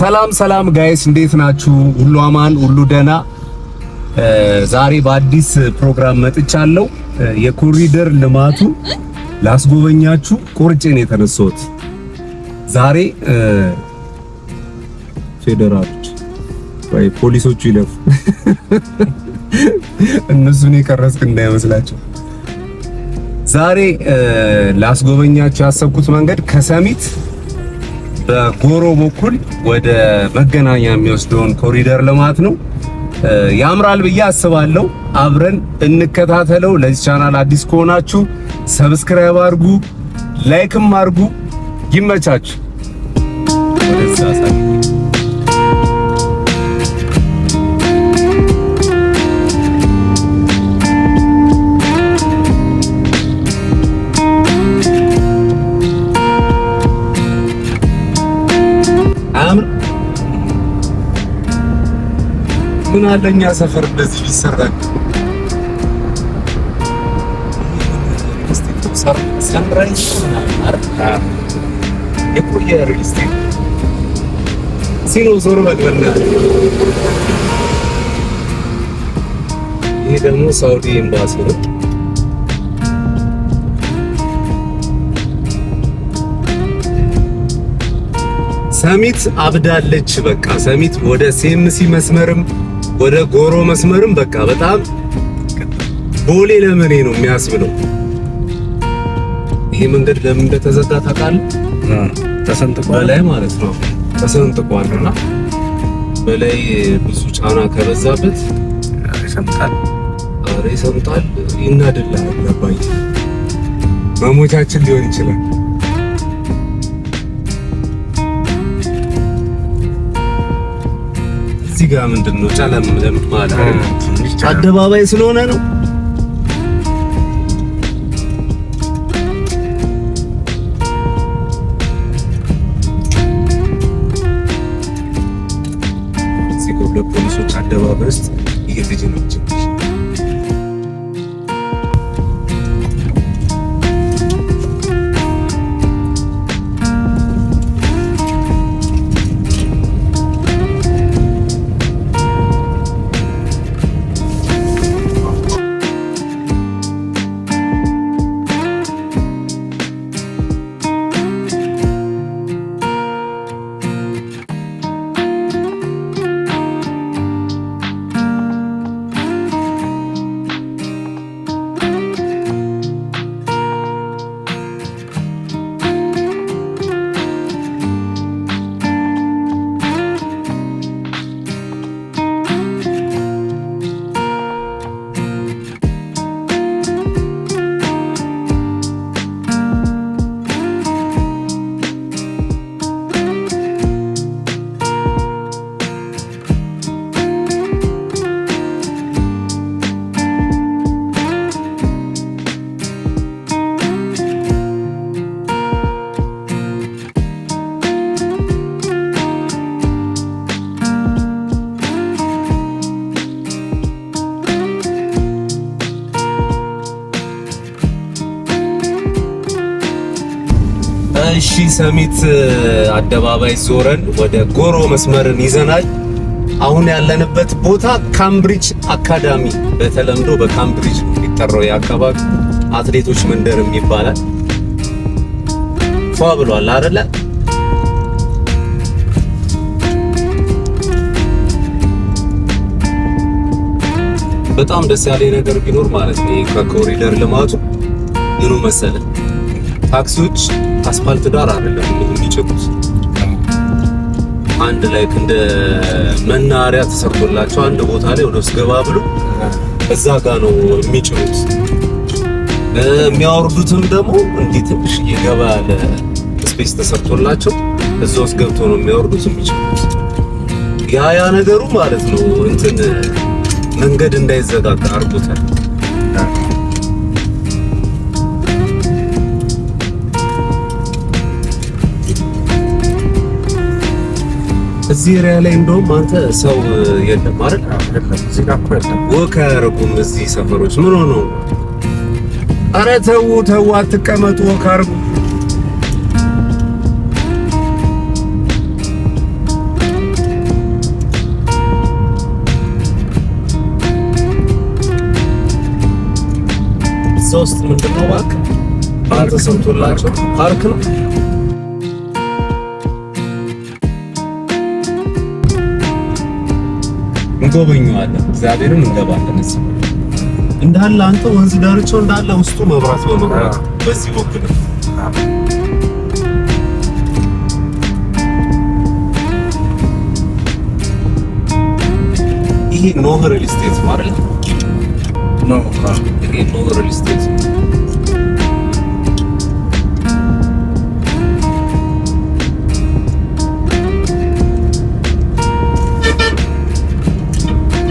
ሰላም ሰላም guys፣ እንዴት ናችሁ? ሁሉ አማን፣ ሁሉ ደህና። ዛሬ በአዲስ ፕሮግራም መጥቻለሁ። የኮሪደር ልማቱ ላስጎበኛችሁ ቆርጬ ነው የተነሳሁት። ዛሬ ፌዴራሎች ወይ ፖሊሶቹ ይለፉ፣ እነሱን የቀረጽክ እንዳይመስላቸው። ዛሬ ላስጎበኛችሁ ያሰብኩት መንገድ ከሰሚት በጎሮ በኩል ወደ መገናኛ የሚወስደውን ኮሪደር ልማት ነው። ያምራል ብዬ አስባለሁ። አብረን እንከታተለው። ለዚህ ቻናል አዲስ ከሆናችሁ subscribe አድርጉ፣ like ም አድርጉ። ይመቻችሁ። ወደዛ ሳይ አያምር? ምን አለ እኛ ሰፈር እንደዚህ ቢሰራ። ሰንራይዝ የቆየ real estate ሲኖ ዞር በል በእናትህ። ይሄ ደግሞ ሳውዲ ኤምባሲ ነው። ሰሚት አብዳለች። በቃ ሰሚት ወደ ሲኤምሲ መስመርም ወደ ጎሮ መስመርም በቃ በጣም ቦሌ ለመኔ ነው የሚያስብለው። ይሄ መንገድ ለምን እንደተዘጋ ታውቃለህ? ተሰንጥቋል። በላይ ማለት ነው ተሰንጥቋል። እና በላይ ብዙ ጫና ከበዛበት ይሰምጣል። ኧረ ይሰምጣል፣ ይናድልሃል። አባዬ መሞቻችን ሊሆን ይችላል። እዚህ ጋር ምንድን ነው ጨለም ለምን ማለት አደባባይ ስለሆነ ነው። እዚህ ጋር ሁለት ፖሊሶች አደባባይ ውስጥ እየተጀነጀኑ። እሺ ሰሚት አደባባይ ዞረን ወደ ጎሮ መስመርን ይዘናል። አሁን ያለንበት ቦታ ካምብሪጅ አካዳሚ፣ በተለምዶ በካምብሪጅ ነው የሚጠራው የአካባቢ አትሌቶች መንደርም ይባላል። ፏ ብሏል አይደለ? በጣም ደስ ያለኝ ነገር ቢኖር ማለት ነው ከኮሪደር ልማቱ ምኑ መሰለ፣ ታክሲዎች አስፋልት ዳር አይደለም የሚጭኑት። አንድ ላይ እንደ መናኸሪያ ተሰርቶላቸው አንድ ቦታ ላይ ወደ ውስጥ ገባ ብሎ እዛ ጋ ነው የሚጭኑት። የሚያወርዱትም ደግሞ እንዲህ ትንሽ እየገባ ያለ space ተሰርቶላቸው እዛ ውስጥ ገብቶ ነው የሚያወርዱት የሚጭኑት። ያ ያ ነገሩ ማለት ነው እንትን መንገድ እንዳይዘጋጋ አድርጎታል። እዚህ area ላይ እንደውም አንተ ሰው የለም አይደል? የለም፣ እዚህ ጋር እኮ የለም። Walk አያደርጉም እዚህ ሰፈሮች። ምን ሆነው ነው? ኧረ ተው ተው፣ አትቀመጡ፣ walk አድርጉ። እዛ ውስጥ ምንድነው እባክህ ተሰርቶላቸው ፓርክ ነው። እንጎበኘዋለን፣ እግዚአብሔርን እንገባለን። እዚህ እንዳለ አንተ ወንዝ ዳርቻው እንዳለ ውስጡ መብራት በመብራት በዚህ በኩል ነው። ይሄ ኖህ ሪል ስቴት ነው አይደል? ነው። ይሄ ኖህ ሪል ስቴት።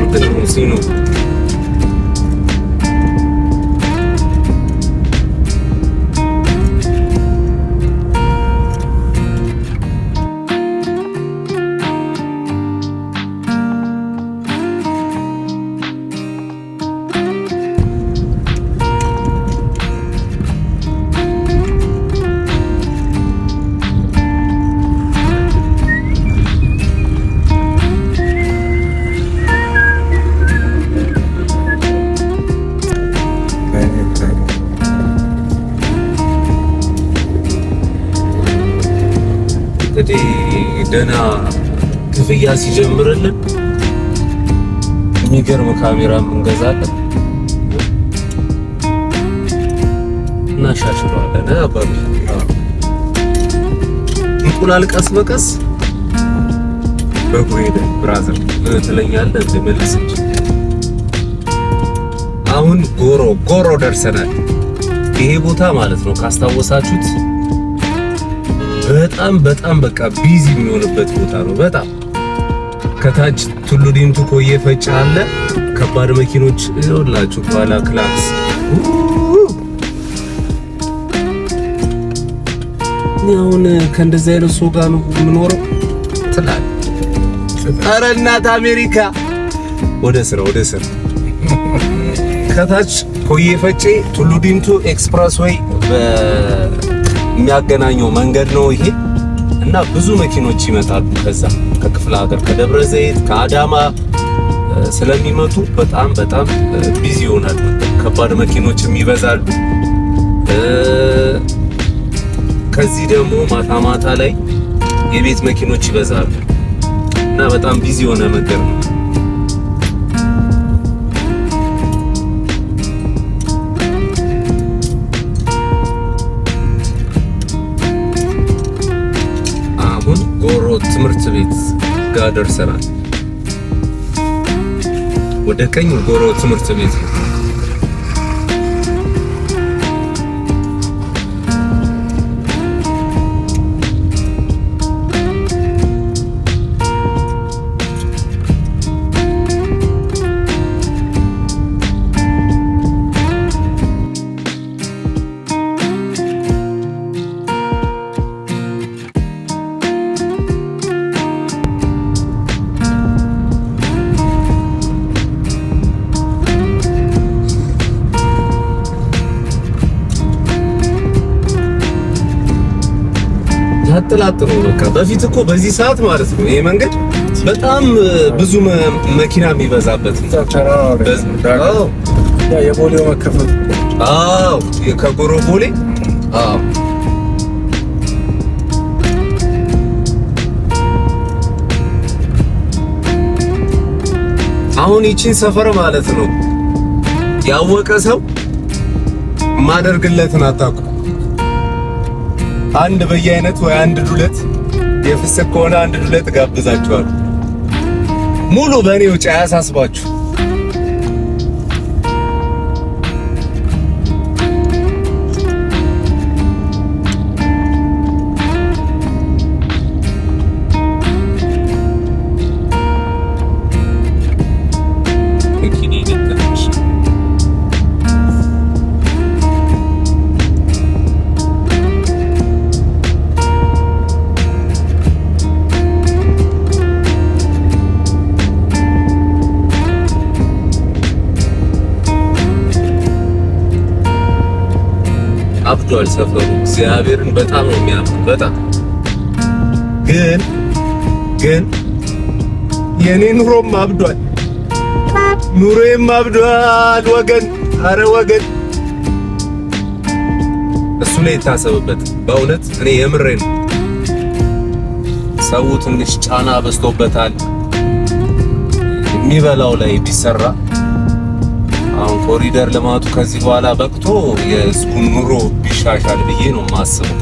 እንትን ነው ሲኖ። እንግዲህ ደህና ክፍያ ሲጀምርልን የሚገርም ካሜራ እንገዛለን፣ እናሻሽለዋለን። አባቢ እንቁላል ቀስ በቀስ በእግሩ ሄደ። Brother ትለኛለህ እንደ መልስ እንጂ አሁን ጎሮ ጎሮ ደርሰናል። ይሄ ቦታ ማለት ነው ካስታወሳችሁት በጣም በጣም በቃ busy የሚሆንበት ቦታ ነው። በጣም ከታች ቱሉ ዲምቱ ኮዬ ፈጬ አለ። ከባድ መኪኖች ይኸውላችሁ፣ ከኋላ ክላክስ። እኔ አሁን ከእንደዚህ አይነት ሰው ጋር ነው የምኖረው ትላለህ። ኧረ እናት አሜሪካ፣ ወደ ስራ ወደ ስራ። ከታች ኮዬ ፈጬ ቱሉ ዲምቱ express way የሚያገናኘው መንገድ ነው ይሄ እና ብዙ መኪኖች ይመጣሉ ከዛ ከክፍለ ሀገር ከደብረ ዘይት ከአዳማ ስለሚመጡ በጣም በጣም busy ይሆናል። ከባድ መኪኖችም ይበዛሉ። ከዚህ ደግሞ ማታ ማታ ላይ የቤት መኪኖች ይበዛሉ እና በጣም busy የሆነ መንገድ ነው። አሁን ጎሮ ትምህርት ቤት ጋር ደርሰናል። ወደ ቀኝ ጎሮ ትምህርት ቤት ነው። ላጥ ነው በቃ። በፊት እኮ በዚህ ሰዓት ማለት ነው ይሄ መንገድ በጣም ብዙ መኪና የሚበዛበት ነው። የቦሌው መከፈቱ። አዎ፣ ከጎሮ ቦሌ፣ አዎ። አሁን ይቺን ሰፈር ማለት ነው ያወቀ ሰው ማደርግለትን አታውቁም። አንድ በየአይነት ወይ አንድ ዱለት፣ የፍስክ ከሆነ አንድ ዱለት ጋብዛችኋል። ሙሉ በእኔ ውጭ አያሳስባችሁ። አብዷል ሰፈሩ። እግዚአብሔርን በጣም ነው የሚያምር። በጣም ግን ግን የኔ ኑሮም አብዷል፣ ኑሮዬም አብዷል ወገን፣ አረ ወገን። ላይ ይታሰብበት። በእውነት እኔ የምሬ ነው። ሰው ትንሽ ጫና በዝቶበታል። የሚበላው ላይ ቢሰራ አሁን ኮሪደር ልማቱ ከዚህ በኋላ በቅቶ የህዝቡን ኑሮ ቢሻሻል ብዬ ነው የማስበው።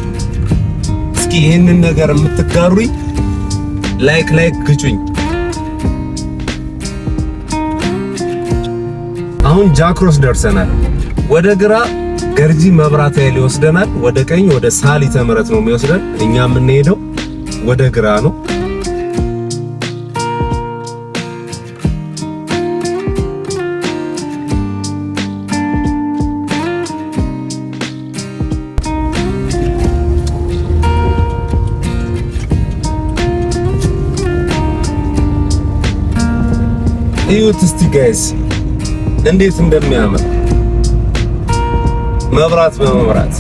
እስኪ ይህንን ነገር የምትጋሩኝ like like ግጩኝ። አሁን ጃክሮስ ደርሰናል። ወደ ግራ ገርጂ መብራት ኃይል ይወስደናል። ወደ ቀኝ ወደ ሳሊተ ምህረት ነው የሚወስደን። እኛ የምንሄደው ወደ ግራ ነው። እዩት እስቲ guys እንዴት እንደሚያምር መብራት በመብራት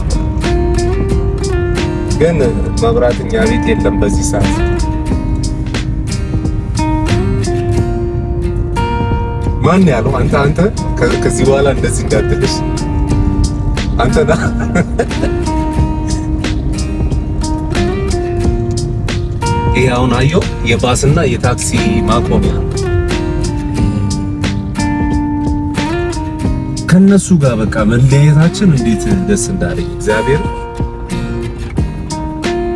ግን መብራት እኛ ቤት የለም በዚህ ሰዓት። ማን ያለው? አንተ ከዚህ በኋላ እንደዚህ እንዳትልሽ አንተ ና። ይሄ አሁን አየው የባስና የታክሲ ማቆሚያ ከነሱ ጋር በቃ መለየታችን እንዴት ደስ እንዳለኝ እግዚአብሔር።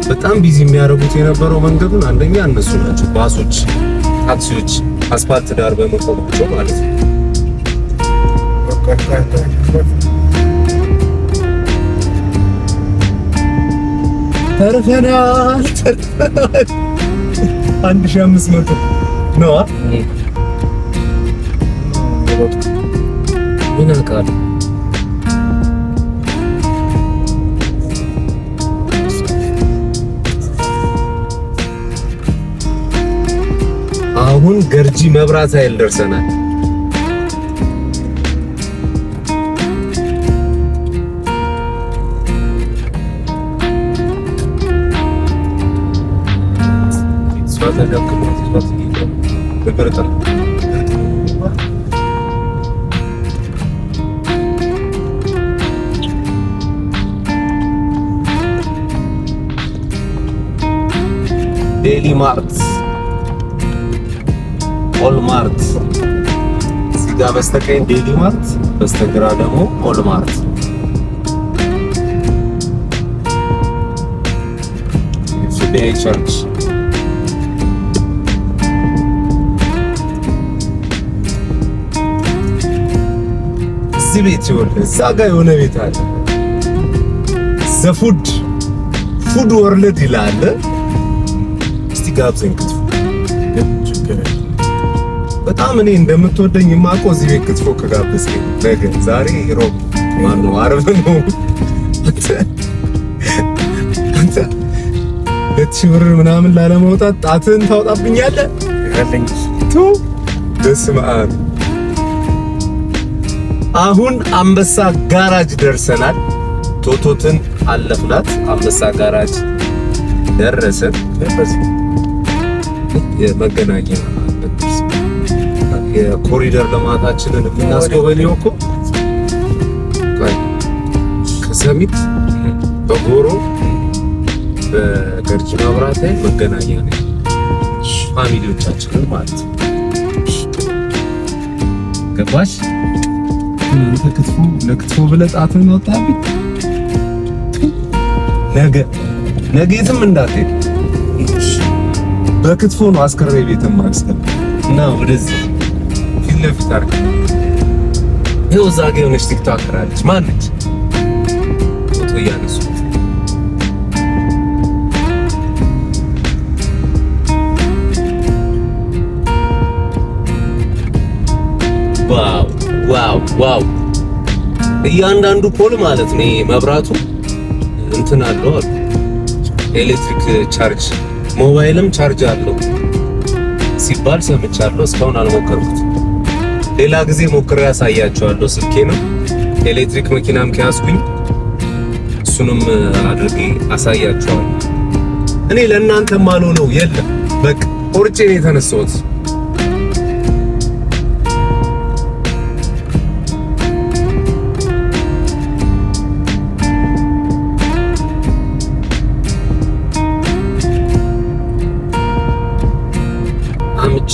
በጣም busy የሚያደርጉት የነበረው መንገዱን አንደኛ እነሱ ናቸው፣ ባሶች፣ ታክሲዎች አስፋልት ዳር በመቆማቸው ማለት ነው። ተርፈናል ተርፈናል። 1500 ነው። ምን አውቃለሁ። አሁን ገርጂ መብራት ኃይል ደርሰናል። ዴሊ ማርት፣ ኦል ማርት እዚህ ጋር በስተቀኝ ዴሊ ማርት፣ በስተግራ ደግሞ ኦል ማርት። FBI church እዚህ ቤት ይኸውልህ፣ እዛ ጋር የሆነ ቤት አለ። The Food World ይላል። እስቲ ጋብዘኝ ክትፎ። በጣም እኔ እንደምትወደኝ የማውቀው እዚህ ቤት ክትፎ ከጋበዝከኝ ነገ፣ ዛሬ ሮብ ማነው ዓርብ ነው። አንተ 2000 ብር ምናምን ላለማውጣት ጣትህን ታወጣብኛለህ። ቱ በስመ አብ። አሁን አንበሳ ጋራጅ ደርሰናል። ቶቶትን አለፍናት። አንበሳ ጋራጅ ደረሰን። የመገናኛ የኮሪደር ልማታችንን የምናስጎበኘው እኮ ከሰሚት በጎሮ በገርጂ መብራት ላይ መገናኛ ነው። Family ዎቻችንን ማለት ነው። ገባሽ? አንተ ክትፎ ለክትፎ ብለህ ጣትህን አወጣህብኝ። ነገ ነገ የትም እንዳትሄድ በክትፎ ነው አስከሬ ቤት ማስከ እና ወደዚህ ፊት ለፊት አድርግ። ይኸው እዛ ጋ የሆነች TikToker አለች። ማነች? ፎቶ እያነሱ Wow wow wow! እያንዳንዱ pole ማለት ነው መብራቱ እንትን አለው አሉ ኤሌክትሪክ charge ሞባይልም charge አለው ሲባል ሰምቻለሁ። እስካሁን አልሞከርኩት። ሌላ ጊዜ ሞክሬ ያሳያቸዋለሁ። ስልኬንም ኤሌክትሪክ መኪናም ከያዝኩኝ እሱንም አድርጌ አሳያቸዋለሁ። እኔ ለእናንተ ማልሆነው የለም። በቃ ቆርጬ ነው የተነሳሁት።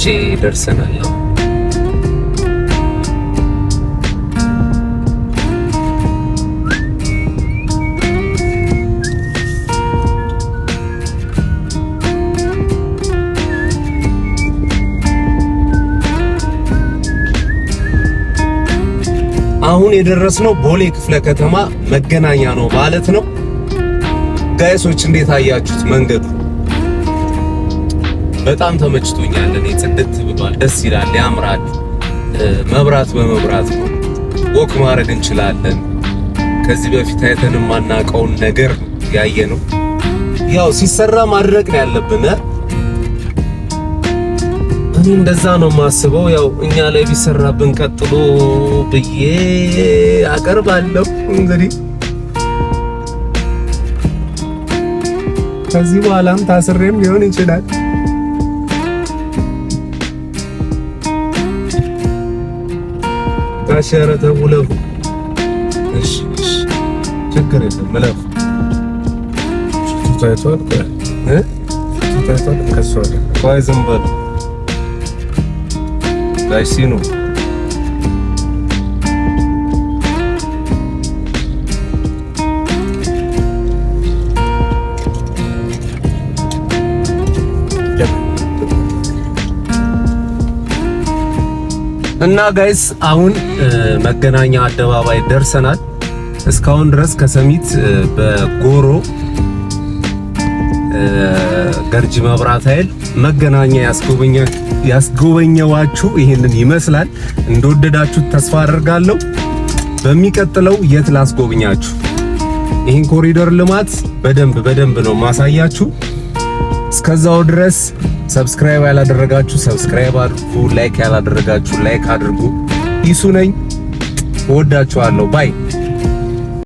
ቆቼ ደርሰናል። አሁን የደረስነው ቦሌ ክፍለ ከተማ መገናኛ ነው ማለት ነው። Guys ኦች እንዴት አያችሁት መንገዱ? በጣም ተመችቶኛል። እኔ ጽድት ብሏል፣ ደስ ይላል፣ ያምራል። መብራት በመብራት ነው። Walk ማድረግ እንችላለን። ከዚህ በፊት አይተን የማናውቀውን ነገር ያየነው። ያው ሲሰራ ማድረግ ነው ያለብን። እኔ እንደዛ ነው የማስበው። ያው እኛ ላይ ቢሰራብን ቀጥሎ ብዬ አቀርባለሁ። እንግዲህ ከዚህ በኋላም ታስሬም ሊሆን ይችላል። ጋሼ ተው እለፉ። እሺ እሺ፣ ችግር የለም እለፉ። ታይቷል እ ታይቷል። እንከሰዋለን። ቆይ ዝም በሉ ጋሽ ሲኑ። እና guys አሁን መገናኛ አደባባይ ደርሰናል። እስካሁን ድረስ ከሰሚት በጎሮ ገርጂ መብራት ኃይል መገናኛ ያስጎበኘዋችሁ ይሄንን ይመስላል። እንደወደዳችሁት ተስፋ አደርጋለሁ። በሚቀጥለው የት ላስጎብኛችሁ? ይህን ኮሪደር ልማት በደንብ በደንብ ነው ማሳያችሁ። እስከዛው ድረስ subscribe ያላደረጋችሁ subscribe አድርጉ፣ like ያላደረጋችሁ like አድርጉ። ይሱ ነኝ፣ እወዳችኋለሁ። Bye.